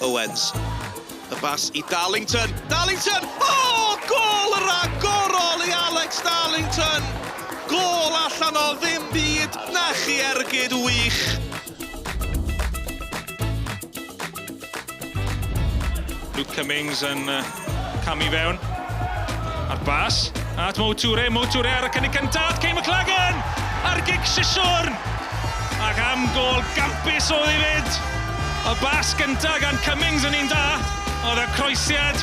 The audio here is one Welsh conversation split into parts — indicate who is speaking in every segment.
Speaker 1: Owens. Y bas i Darlington. Darlington! O! Gôl ragorol i Alex Darlington! Gôl allan o ddim byd, na chi ergyd wych!
Speaker 2: Luke Cummings yn camu fewn. A'r bas at Mo Toure. Mo Toure ar y cynnig cyntaf. Kane McLagan ar gic siswrn. Ac am gôl gampus oedd ei fyd. Y bas gyntaf gan Cummings yn un da. Oedd y croesiad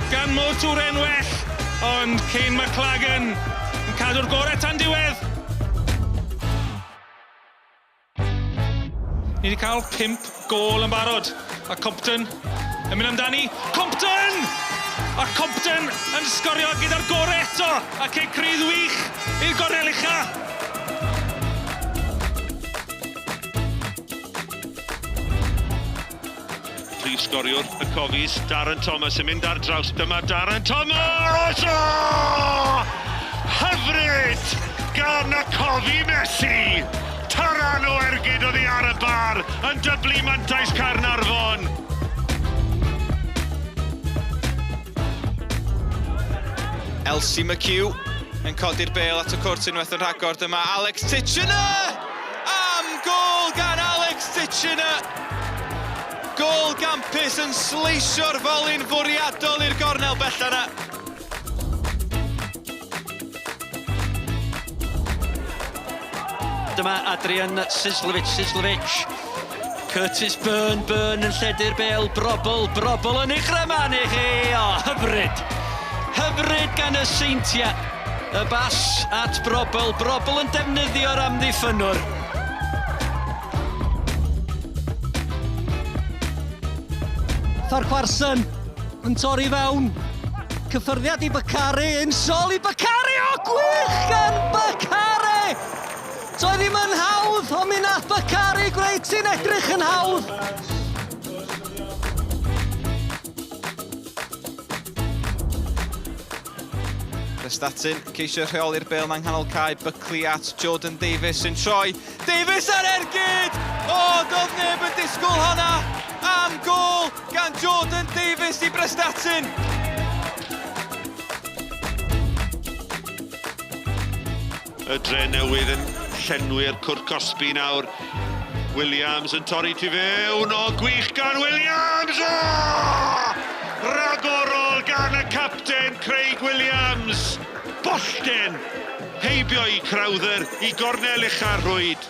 Speaker 2: gan Mo Toure yn well. Ond Kane McLagan yn cadw'r gorau tan diwedd. Ni wedi cael 5 gôl yn barod. A Compton yn mynd amdani. Compton! A Compton yn sgorio gyda'r gore eto. A cic rydd wych i'r gornel ucha.
Speaker 3: Prif sgoriwr y Cofis, Darren Thomas yn mynd ar draws. Dyma Darren Thomas! O! Hyfryd gan y Cofi Messi! Taran o ergyd oddi ar y bar yn dyblu mantais Caernarfon.
Speaker 1: Elsie McHugh yn codi'r bêl at y cwrt unwaith yn rhagor. Dyma Alex Titchener! Am gôl gan Alex Titchener! Gôl gampus yn sleisio'r foli'n fwriadol i'r gornel bella 'na.
Speaker 4: Dyma Adrian Sislovic, Sislovic. Curtis Byrne, Byrne yn lledu'r bêl, Brobl, Brobl yn ei chryman i chi! O, hyfryd! Hyfryd gan y Seintiau. Y bas at Brobl, Brobl yn defnyddio'r amddiffynnwr.
Speaker 5: Farquharson yn torri fewn. Cyffyrddiad i Bakary, yn sol i Bakary, o gwych gan Bakary! Doedd ddim yn hawdd, ond mi nath Bakary gwneud ti'n edrych yn hawdd.
Speaker 1: Prestatyn ceisio rheoli'r bêl yma'n nghanol cae. Buckley at Jordan Davies sy'n troi. Davies ar ergyd! O, doedd neb yn disgwyl honna! Am gôl gan Jordan Davies i Prestatyn!
Speaker 3: Y dre newydd yn llenwi'r cwrt cosbi nawr. Williams yn torri tu fewn, o gwych gan Williams! O! Ragorol gan y capten Craig Williams! Bollten! Heibio i Crowther i gornel ucha'r rhwyd.